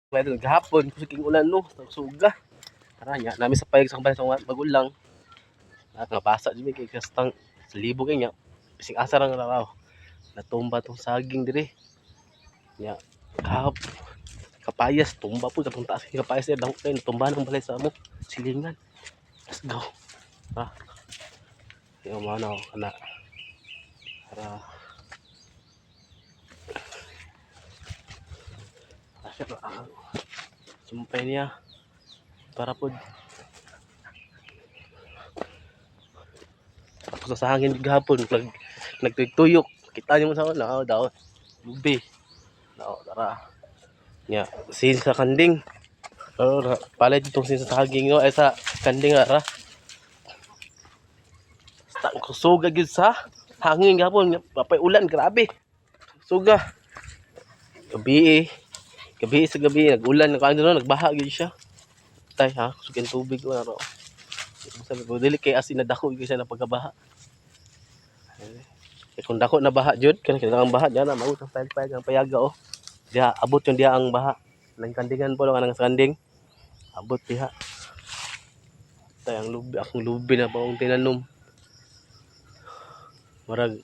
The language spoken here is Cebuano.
Mga idol, gahapon, kusog ulan, no, suga. Tara nya, namin sa payag sa kumpanya sa mga magulang. At nga basa jud kay kastang sa libo kay nya. Bising asa ra nga raw. Natumba tong saging dire. Nya, kahap kapayas tumba po katong taas kay kapayas eh dahok kay natumba ng balay sa amo silingan. Let's go. Ha. Yo mano kana. Tara. Asya ah. Sumpay niya. Para pod. Tapos sa hangin gahapon nagtuyok. Kita niyo mo sa wala daw. Lubi. Daw tara. Nya, sin sa kanding. Oh, palit itong sin sa saging, no, ay sa kanding ara. Basta ang kusuga gyud sa hangin gahapon, papay ulan, grabe. Suga. Gabi eh. Gabi sa gabi nag-ulan nag no, nagbaha gyud siya. Tay ha, kusog tubig ko na ro. Sabi ko dili kay as in nadako gyud siya na pagkabaha. Eh, kung dako na baha jud, kanang kailangan baha diyan na maut ang payag ang payaga oh. Diha abot yung diha ang baha. Nang kandingan po lang kanang sa kanding. Abot diha. Tay ang lubi, akong lubi na pa akong tinanom. Marag